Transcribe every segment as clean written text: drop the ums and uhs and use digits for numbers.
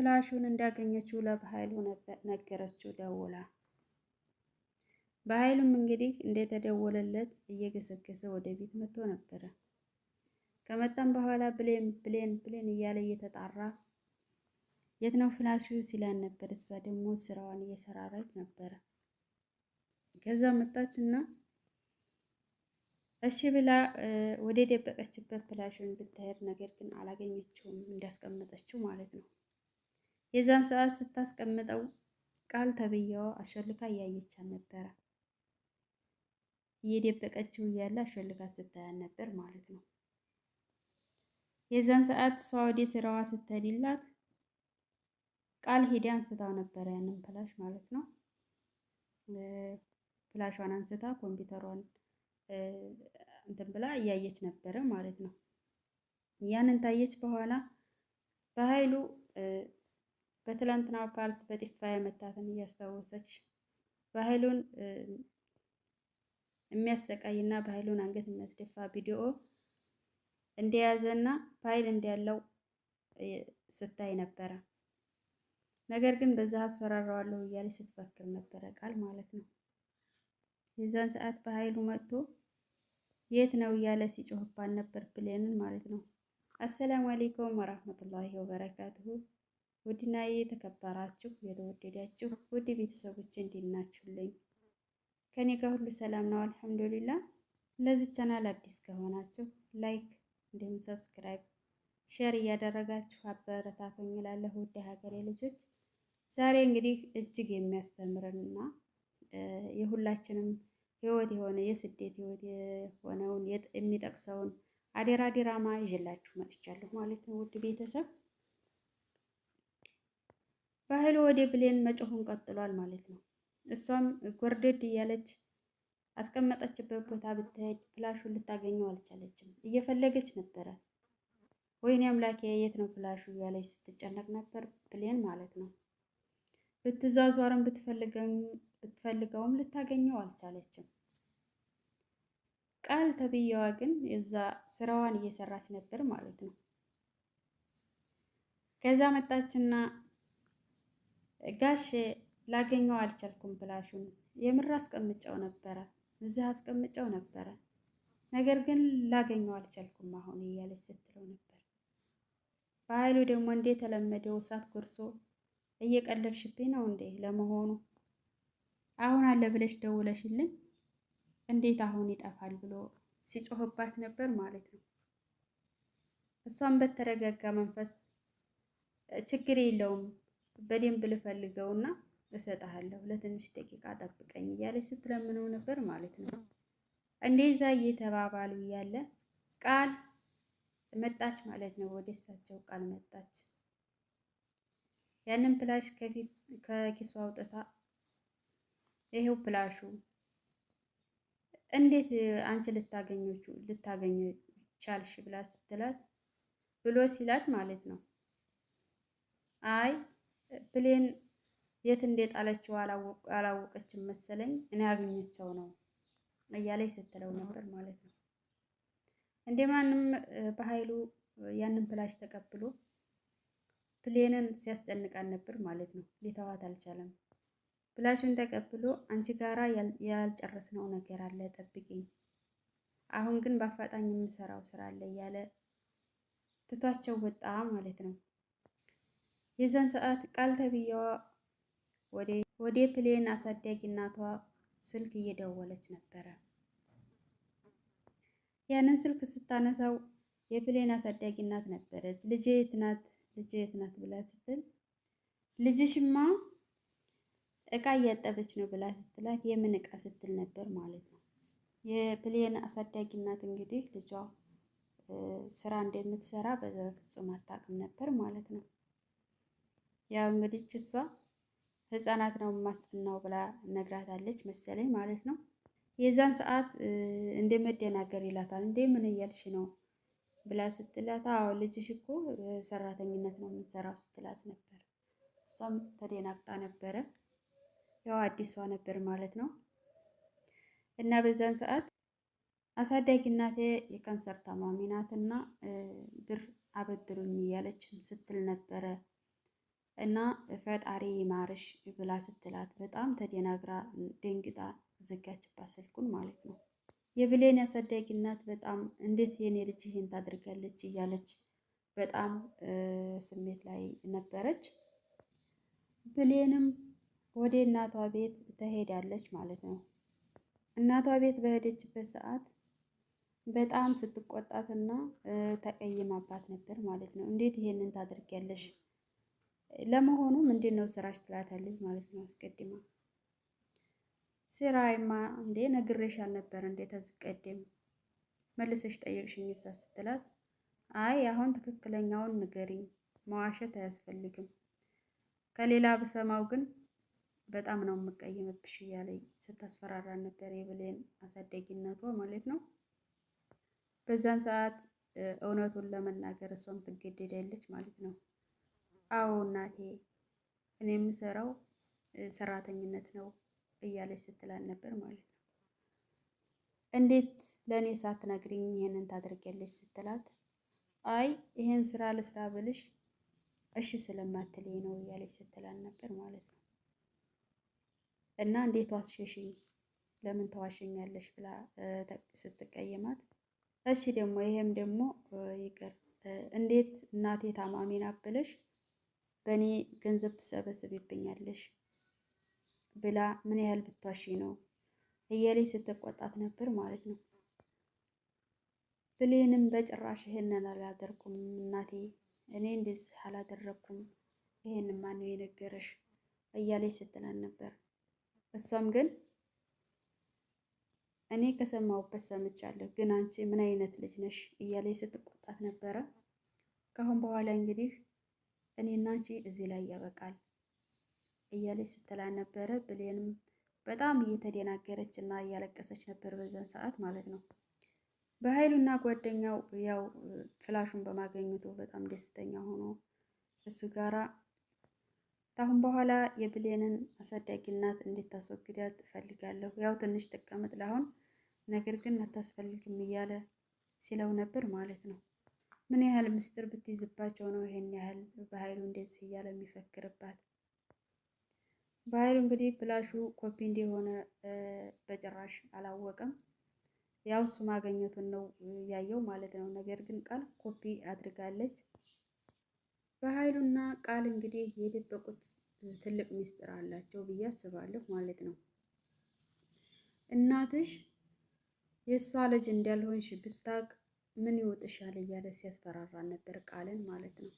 ፍላሹን እንዳገኘችው ለበኃይሉ ነገረችው ደውላ። በኃይሉም እንግዲህ እንደተደወለለት እየገሰገሰ ወደ ቤት መጥቶ ነበረ። ከመጣም በኋላ ብሌን ብሌን ብሌን እያለ እየተጣራ የት ነው ፍላሹ ሲላን ነበር። እሷ ደግሞ ስራዋን እየሰራራች ነበረ። ከዛ መጣች እና እሺ ብላ ወደ ደበቀችበት ፍላሹን ብትሄድ ነገር ግን አላገኘችውም፣ እንዳስቀመጠችው ማለት ነው። የዛን ሰዓት ስታስቀምጠው ቃል ተብዬዋ አሾልካ እያየቻት ነበረ። እየደበቀችው እያለ አሾልካ ስታያን ነበር ማለት ነው። የዛን ሰዓት እሷ ወደ ስራዋ ስትሄድላት ቃል ሄዳ አንስታው ነበረ ያንን ፍላሽ ማለት ነው። ፍላሿን አንስታ ኮምፒውተሯን እንትን ብላ እያየች ነበረ ማለት ነው። ያንን ታየች በኋላ በኃይሉ በትላንትናው part በጢፋ የመታትን እያስታወሰች በኃይሉን የሚያሰቃይና በኃይሉን አንገት የሚያስደፋ ቪዲዮ እንደያዘና ፋይል እንዳለው ስታይ ነበረ። ነገር ግን በዛ አስፈራራዋለሁ እያለች ስትፈክር ነበረ ቃል ማለት ነው። የዛን ሰዓት በኃይሉ መጥቶ የት ነው እያለ ሲጮህባት ነበር ብሌንን ማለት ነው። አሰላሙ አሌይኩም ወራህመቱላሂ ወበረካቱሁ። ውድና የተከበራችሁ የተወደዳችሁ ውድ ቤተሰቦች እንዴት ናችሁልኝ? ከኔ ጋር ሁሉ ሰላም ነው አልሐምዱሊላ። ለዚህ ቻናል አዲስ ከሆናችሁ like እንዲሁም subscribe፣ share እያደረጋችሁ አበረታቱኝ እላለሁ። ውድ ሀገሬ ልጆች ዛሬ እንግዲህ እጅግ የሚያስተምርንና የሁላችንም ህይወት የሆነ የስደት ህይወት የሆነውን የሚጠቅሰውን አደራ ዲራማ ይዤላችሁ መጥቻለሁ ማለት ነው። ውድ ቤተሰብ ባህሉ ወደ ብሌን መጮሁን ቀጥሏል ማለት ነው። እሷም ጎርደድ እያለች አስቀመጠችበት ቦታ ብትሄድ ፍላሹን ልታገኘው አልቻለችም። እየፈለገች ነበረ። ወይኔ አምላኬ የት ነው ፍላሹ እያለች ስትጨነቅ ነበር ብሌን ማለት ነው። ብትዟዟርም ብትፈልገውም ልታገኘው አልቻለችም። ቃል ተብዬዋ ግን እዛ ስራዋን እየሰራች ነበር ማለት ነው። ከዛ መጣችና ጋሼ ላገኘው አልቻልኩም ፍላሹን የምር አስቀምጨው ነበረ እዚህ አስቀምጨው ነበረ፣ ነገር ግን ላገኘው አልቻልኩም አሁን እያለች ስትለው ነበር። በኃይሉ ደግሞ እንደ የተለመደው እሳት ጎርሶ እየቀለድሽብኝ ነው እንዴ? ለመሆኑ አሁን አለ ብለሽ ደውለሽልኝ እንዴት አሁን ይጠፋል ብሎ ሲጮህባት ነበር ማለት ነው። እሷም በተረጋጋ መንፈስ ችግር የለውም በደንብ ልፈልገውና እሰጥሃለሁ ለትንሽ ደቂቃ ጠብቀኝ እያለች ስትለምነው ነበር ማለት ነው። እንደዛ እየተባባሉ እያለ ቃል መጣች ማለት ነው። ወደ እሳቸው ቃል መጣች። ያንን ፍላሽ ከፊት ከኪሱ አውጥታ ይሄው ፍላሹ እንዴት አንቺ ልታገኙ ቻልሽ ብላ ስትላት ብሎ ሲላት ማለት ነው። አይ ብሌን የት እንደጣለችው አላወቀችም መሰለኝ እኔ አግኝቼው ነው እያለች ስትለው ነበር ማለት ነው። እንደ ማንም በኃይሉ ያንን ፍላሽ ተቀብሎ ብሌንን ሲያስጨንቃን ነበር ማለት ነው። ሊተዋት አልቻለም። ፍላሹን ተቀብሎ አንቺ ጋራ ያልጨረስነው ነገር አለ ጠብቂኝ፣ አሁን ግን በአፋጣኝ የምሰራው ስራ አለ እያለ ትቷቸው ወጣ ማለት ነው። የዛን ሰዓት ቃል ተብዬዋ ወደ ብሌን አሳዳጊ እናቷ ስልክ እየደወለች ነበረ። ያንን ስልክ ስታነሳው የብሌን አሳዳጊ እናት ነበረች። ልጄ የት ናት? ልጄ የት ናት ብላ ስትል ልጅሽማ እቃ እያጠበች ነው ብላ ስትላት የምን እቃ ስትል ነበር ማለት ነው። የብሌን አሳዳጊ እናት እንግዲህ ልጇ ስራ እንደምትሰራ በፍጹም አታውቅም ነበር ማለት ነው። ያው እንግዲህ እሷ ህፃናት ነው የማስጠናው ብላ ነግራታለች መሰለኝ ማለት ነው። የዛን ሰዓት እንደ መደናገር ይላታል። እንዴ ምን እያልሽ ነው ብላ ስትላት፣ አዎ ልጅሽ እኮ ሰራተኝነት ነው የምንሰራው ስትላት ነበር። እሷም ተደናግጣ ነበረ። ያው አዲሷ ነበር ማለት ነው። እና በዛን ሰዓት አሳዳጊ እናቴ የካንሰር ታማሚ ናትና ብር አበድሩኝ እያለችም ስትል ነበረ። እና ፈጣሪ ይማርሽ ብላ ስትላት በጣም ተደናግራ ደንግጣ ዘጋችባት ስልኩን ማለት ነው። የብሌን ያሳዳጊ እናት በጣም እንዴት የኔ ልጅ ይሄን ታደርጋለች እያለች በጣም ስሜት ላይ ነበረች። ብሌንም ወደ እናቷ ቤት ትሄዳለች ማለት ነው። እናቷ ቤት በሄደችበት ሰዓት በጣም ስትቆጣትና ተቀይማባት ነበር ማለት ነው። እንዴት ይሄንን ታደርጊያለሽ? ለመሆኑ ምንድን ነው ስራሽ? ትላታለች ማለት ነው። አስቀድማ ስራይማ እንዴ ነግሬሽ አልነበር እንዴ ተዝቀደም መልሰሽ ጠየቅሽኝ እሷ ስትላት፣ አይ አሁን ትክክለኛውን ንገሪኝ፣ መዋሸት አያስፈልግም። ከሌላ ብሰማው ግን በጣም ነው የምቀየምብሽ እያለኝ ስታስፈራራ ነበር የብሌን አሳዳጊነቷ ማለት ነው። በዛን ሰዓት እውነቱን ለመናገር እሷም ትገደዳለች ማለት ነው። አዎ እናቴ እኔ የምሰራው ሰራተኝነት ነው እያለች ስትላል ነበር ማለት ነው። እንዴት ለእኔ ሳትነግሪኝ ይሄንን ታደርጊያለሽ ስትላት፣ አይ ይሄን ስራ ልስራ ብልሽ እሺ ስለማትለኝ ነው እያለች ስትላል ነበር ማለት ነው። እና እንዴት ዋሸሽኝ? ለምን ተዋሸኛለሽ? ብላ ስትቀየማት፣ እሺ ደግሞ ይሄም ደግሞ ይቅር፣ እንዴት እናቴ ታማሚ ናት ብለሽ በእኔ ገንዘብ ትሰበስብብኛለሽ ብላ ምን ያህል ብትዋሺ ነው እያለች ስትቆጣት ነበር ማለት ነው። ብሌንም በጭራሽ ይሄንን አላደርኩም እናቴ፣ እኔ እንደዚህ አላደረኩም፣ ይሄን ማን ነው የነገረሽ እያለች ስትላን ነበር። እሷም ግን እኔ ከሰማሁበት ሰምቻለሁ፣ ግን አንቺ ምን አይነት ልጅ ነሽ እያለች ስትቆጣት ነበረ። ከአሁን በኋላ እንግዲህ እኔና አንቺ እዚህ ላይ ያበቃል እያለች ስትላን ነበረ። ብሌንም በጣም እየተደናገረች እና እያለቀሰች ነበር በዛን ሰዓት ማለት ነው። በኃይሉና ጓደኛው ያው ፍላሹን በማገኘቱ በጣም ደስተኛ ሆኖ እሱ ጋራ ታሁን በኋላ የብሌንን አሳዳጊ እናት እንድታስወግዳት እፈልጋለሁ፣ ያው ትንሽ ትቀመጥ ለአሁን፣ ነገር ግን አታስፈልግም እያለ ሲለው ነበር ማለት ነው። ምን ያህል ምስጢር ብትይዝባቸው ነው ይሄን ያህል በኃይሉ እንደዚህ እያለ የሚፈክርባት? በኃይሉ እንግዲህ ፍላሹ ኮፒ እንደሆነ በጭራሽ አላወቀም። ያው እሱ ማገኘቱን ነው ያየው ማለት ነው። ነገር ግን ቃል ኮፒ አድርጋለች። በኃይሉና ቃል እንግዲህ የደበቁት ትልቅ ምስጢር አላቸው ብዬ አስባለሁ ማለት ነው። እናትሽ የእሷ ልጅ እንዳልሆንሽ ብታቅ ምን ይውጥሻል እያለ ሲያስፈራራ ነበር ቃልን ማለት ነው።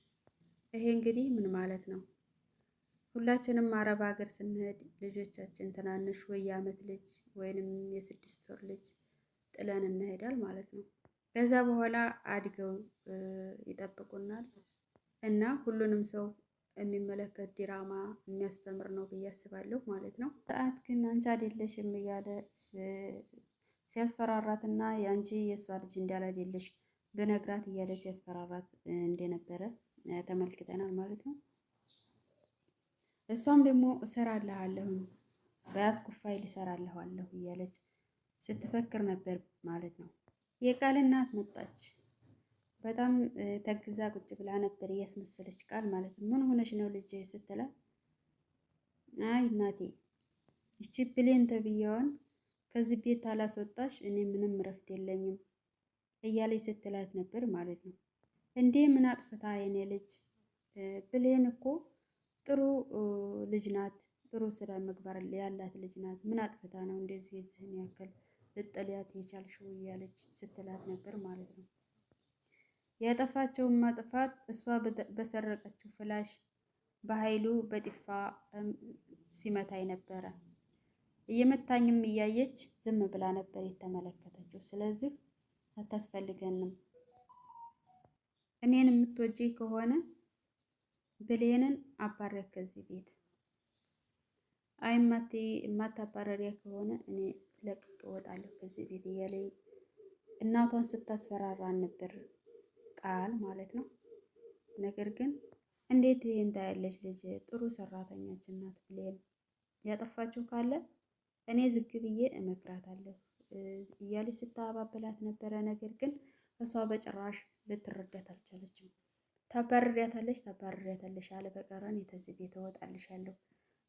ይሄ እንግዲህ ምን ማለት ነው? ሁላችንም አረብ ሀገር ስንሄድ ልጆቻችን ትናንሽ ወይ የዓመት ልጅ ወይንም የ6 ወር ልጅ ጥለን እንሄዳል ማለት ነው። ከዛ በኋላ አድገው ይጠብቁናል እና ሁሉንም ሰው የሚመለከት ዲራማ የሚያስተምር ነው ብዬ አስባለሁ ማለት ነው። ሰዓት ግን አንቺ አይደለሽም እያለ ሲያስፈራራት እና የአንቺ የእሷ ልጅ እንዳላደለሽ በነግራት እያለ ሲያስፈራራት እንደነበረ ተመልክተናል ማለት ነው። እሷም ደግሞ እሰራልሃለሁ በያዝኩት ፋይል እሰራልሃለሁ እያለች ስትፈክር ነበር ማለት ነው። የቃል እናት መጣች። በጣም ተግዛ ቁጭ ብላ ነበር እያስመሰለች ቃል ማለት ነው። ምን ሆነሽ ነው ልጄ ስትላት፣ አይ እናቴ ይቺ ብሌን ተብዬዋን ከዚህ ቤት አላስወጣሽ እኔ ምንም እረፍት የለኝም እያለች ስትላት ነበር ማለት ነው። እንዴ ምን አጥፍታ የኔ ልጅ? ብሌን እኮ ጥሩ ልጅ ናት፣ ጥሩ ስነ ምግባር ያላት ልጅ ናት። ምን አጥፍታ ነው እንደዚህ የዚህን ያክል ልጠልያት የቻልሽው? እያለች ስትላት ነበር ማለት ነው። ያጠፋቸውን ማጥፋት እሷ በሰረቀችው ፍላሽ በኃይሉ በጢፋ ሲመታኝ ነበረ። እየመታኝም እያየች ዝም ብላ ነበር የተመለከተችው። ስለዚህ አታስፈልገንም። እኔን የምትወጂ ከሆነ ብሌንን አባረር ከዚህ ቤት። አይ የማታባረሪያ ከሆነ እኔ ለቅቅ እወጣለሁ ከዚህ ቤት እያለ እናቷን ስታስፈራራን ነበር ቃል ማለት ነው። ነገር ግን እንዴት ይሄን ታያለች ልጅ ጥሩ ሰራተኛችን ናት ብሌን፣ ያጠፋችው ካለ እኔ ዝግ ብዬ እመክራታለሁ እያለች ስታባበላት ነበረ። ነገር ግን እሷ በጭራሽ ልትረዳት አልቻለችም። ታባርሪያታለሽ ታባርሪያታለሽ አለ በቀረን የተዚህ ቤት እወጣልሻለሁ።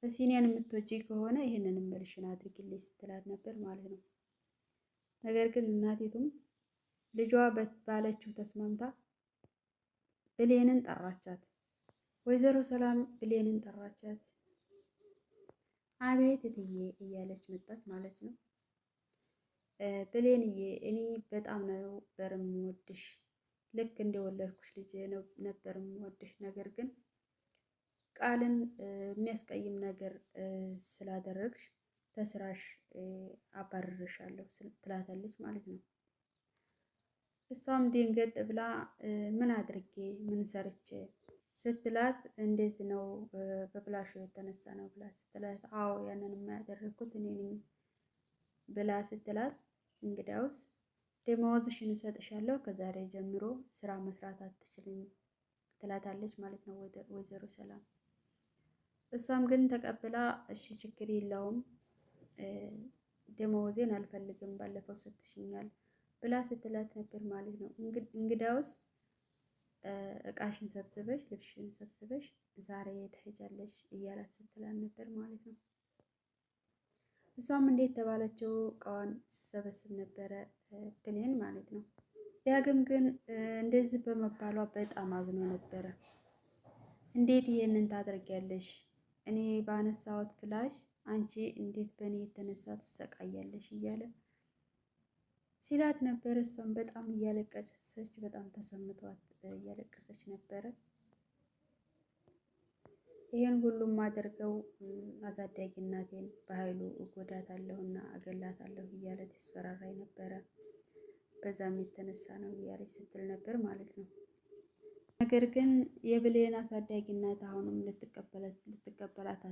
እስኪ እኔን የምትወጪ ከሆነ ይህንን እምልሽን አድርጊልኝ ስትላት ነበር ማለት ነው። ነገር ግን እናቲቱም ልጇ ባለችው ተስማምታ ብሌንን ጠራቻት። ወይዘሮ ሰላም ብሌንን ጠራቻት። አቤት እትዬ እያለች መጣች ማለት ነው። ብሌንዬ እኔ በጣም ነበር የምወድሽ፣ ልክ እንደወለድኩሽ ልጅ ነበር የምወድሽ። ነገር ግን ቃልን የሚያስቀይም ነገር ስላደረግሽ ተስራሽ አባርርሻለሁ ትላታለች ማለት ነው። እሷም ደንገጥ ብላ ምን አድርጌ ምን ሰርቼ ስትላት፣ እንደዚህ ነው በፍላሹ የተነሳ ነው ብላ ስትላት፣ አዎ ያንን ያደረግኩት እኔ ነኝ ብላ ስትላት፣ እንግዳውስ ደመወዝሽን እሰጥሻለሁ ከዛሬ ጀምሮ ስራ መስራት አትችልም ትላታለች ማለት ነው ወይዘሮ ሰላም። እሷም ግን ተቀብላ እሺ ችግር የለውም ደመወዜን አልፈልግም ባለፈው ሰጥሽኛል ብላ ስትላት ነበር ማለት ነው። እንግዳውስ እቃሽን ሰብስበሽ ልብስሽን ሰብስበሽ ዛሬ ትሄጃለሽ እያላት ስትላት ነበር ማለት ነው። እሷም እንዴት ተባለችው እቃዋን ስትሰበስብ ነበረ ብሌን ማለት ነው። ዳግም ግን እንደዚህ በመባሏ በጣም አዝኖ ነበረ። እንዴት ይሄንን ታደርጊያለሽ? እኔ ባነሳሁት ፍላሽ አንቺ እንዴት በእኔ የተነሳ ትሰቃያለሽ? እያለ ሲላት ነበር። እሷም በጣም እያለቀሰች በጣም ተሰምቷት እያለቀሰች ነበረ። ይህን ሁሉም አድርገው አሳዳጊ እናቴን በኃይሉ እጎዳታለሁና አገላታለሁ እያለ ተስፈራራኝ ነበረ። በዛም የተነሳ ነው እያለች ስትል ነበር ማለት ነው። ነገር ግን የብሌን አሳዳጊ እናት አሁንም ልትቀበላት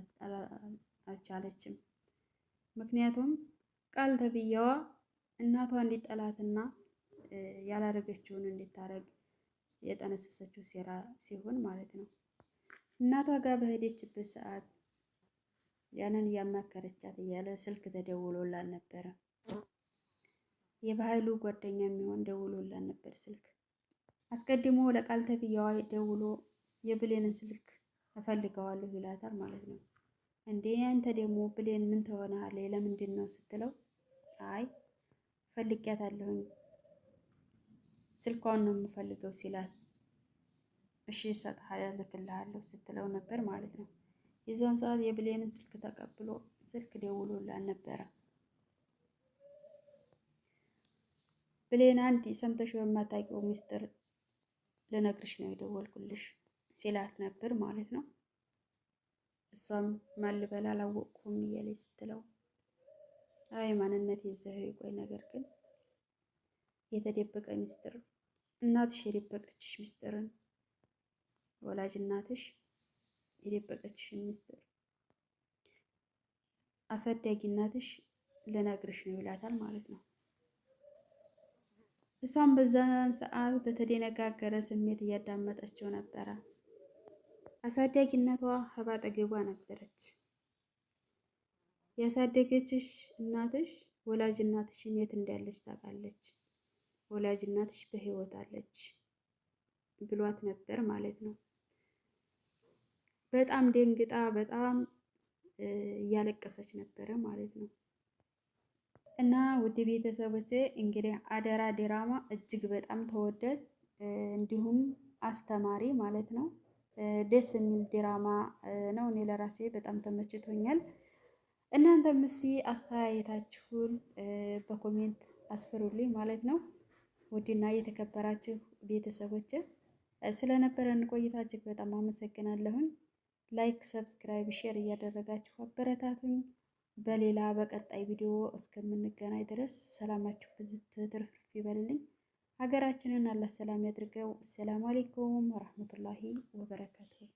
አልቻለችም። ምክንያቱም ቃል ተብዬዋ እናቷ እንዲጠላትና ያላረገችውን እንድታረግ የጠነሰሰችው ሴራ ሲሆን ማለት ነው። እናቷ ጋር በሄደችበት ሰዓት ያንን እያማከረቻት እያለ ስልክ ተደውሎላት ነበረ። የበኃይሉ ጓደኛ የሚሆን ደውሎላት ነበር ስልክ። አስቀድሞ ለቃል ተብዬዋ ደውሎ የብሌንን ስልክ እፈልገዋለሁ ይላታል ማለት ነው። እንዴ አንተ ደግሞ ብሌን ምን ትሆናለህ? ለምንድን ነው ስትለው፣ አይ ፈልጊያታለሁኝ ስልኳን ነው የምፈልገው ሲላት፣ እሺ እሰጥሃለሁ እልክልሃለሁ ስትለው ነበር ማለት ነው። የዛን ሰዓት የብሌንን ስልክ ተቀብሎ ስልክ ደውሎላት ነበረ። ብሌን አንድ ሰምተሽው የማታውቂው ሚስጥር ልነግርሽ ነው የደወልኩልሽ ሲላት ነበር ማለት ነው። እሷም ማን ልበል አላወቅኩም እያለች ስትለው፣ አይ ማንነት ይዘህ ይቆይ፣ ነገር ግን የተደበቀ ሚስጥር እናትሽ የደበቀችሽ ሚስጥርን ወላጅ እናትሽ የደበቀችሽን ሚስጥር አሳዳጊ እናትሽ ልነግርሽ ነው ይላታል ማለት ነው። እሷም በዛን ሰዓት በተደነጋገረ ስሜት እያዳመጠችው ነበረ። አሳዳጊነቷ አጠገቧ ነበረች። ያሳደገችሽ እናትሽ ወላጅ እናትሽን የት እንዳለች ታውቃለች፣ ወላጅ እናትሽ በሕይወት አለች ብሏት ነበር ማለት ነው። በጣም ደንግጣ በጣም እያለቀሰች ነበረ ማለት ነው። እና ውድ ቤተሰቦቼ እንግዲህ አደራ ድራማ እጅግ በጣም ተወዳጅ እንዲሁም አስተማሪ ማለት ነው። ደስ የሚል ድራማ ነው። እኔ ለራሴ በጣም ተመችቶኛል። እናንተም እስቲ አስተያየታችሁን በ comment አስፍሩልኝ ማለት ነው። ውድና የተከበራችሁ ቤተሰቦቼ ስለነበረን ቆይታ እጅግ በጣም አመሰግናለሁኝ። Like፣ subscribe፣ share እያደረጋችሁ አበረታቱኝ። በሌላ በቀጣይ ቪዲዮ እስከምንገናኝ ድረስ ሰላማችሁ ብዝት ትርፍርፍ ይበልልኝ። ሀገራችንን አላህ ሰላም ያድርገው። ሰላም አለይኩም ወራህመቱላሂ ወበረካቱሁ።